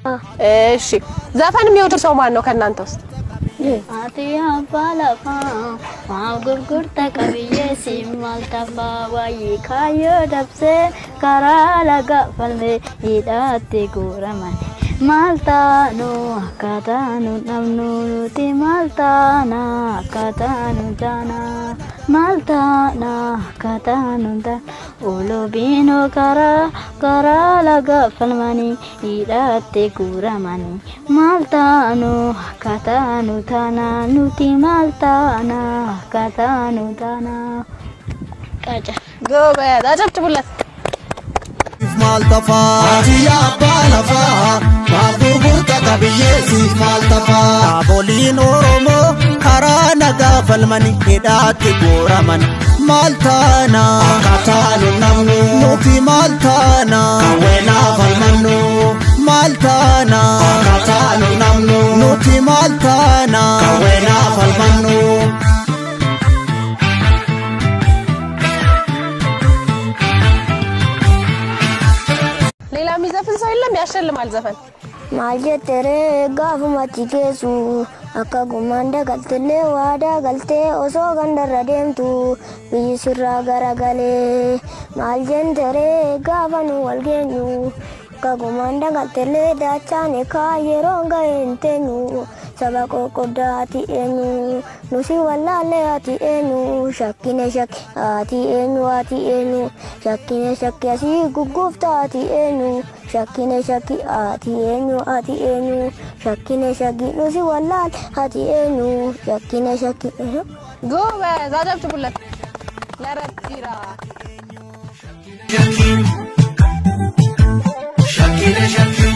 እሺ ዘፈን የሚወድ ሰው ማን ነው ከእናንተ ውስጥ? Ati abbaa lafaa maaf gurgurta qabiyyee si maal tafaa waayee kaayyoo dabsee karaa laga falmee hidhaatti guuramane maal taanu akka taanu dhabnu nuti maal taana akka taanu taana maal taana akka taanu taana olobiinoo karaa karaa laga falmanii hidhaatti guuramanii maal taanu akka taanu taana nuti maal taana akka taanu taana. ቃጫ ጎበዝ፣ አጨብጭቡለት። Maal tafaa ati abbaa lafaa maaf gurgurta qabiyyee siif maal tafaa Dhaaboliin Oromoo karaa nagaa falmanii hidhaatti guuraman maal taana akka taanu namnu nuti maal taana qawweenaa falmannu maal taana akka taanu namnu nuti maal taana qawweenaa falmannu. ሌላ የሚዘፍን ሰው የለም? ያሸልማል ዘፈን። Maal jetteree gaafumatti geessu akka gumaan dagaltillee waadaa galtee osoo gandarra deemtu biyyi sirraa garagalee maal jetteree gaafa nu wal geenyu akka gumaan dagaltillee daachaan kaa yeroon ga'e hin teenyu saba qoqqobdaa ati eenyu nusi wallaallee ati eenyu shakkine shakki ati eenyu ati eenyu shakkine shakki asii gugguufta ati eenyu shakkine shakki ati eenyu ati eenyu shakkine shakki nusi wallaal ati eenyu shakkine shakki. ጎበዝ፣ አጨብጭቡለት ለረቲራ። Shakkine shakki.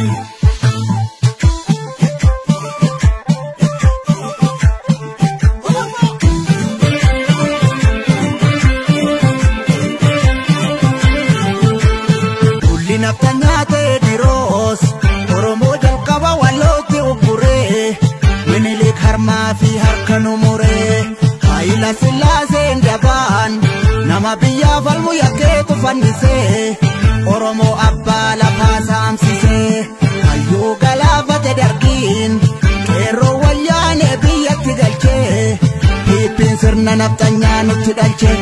Tulli naftanyaa ta'e diroos Oromoo jalqaba wallootti ugguree Minilik harmaa fi harka nu muree Hayila Sillaaseen dabaan nama biyyaa falmu yakkeetu fannisee Oromoo abbaa lafaa saamsisee hayyuu galaafate dargiin qeerroo wayyaanee biyyatti galchee Piippiin sirna naftanyaa nutti dhalche.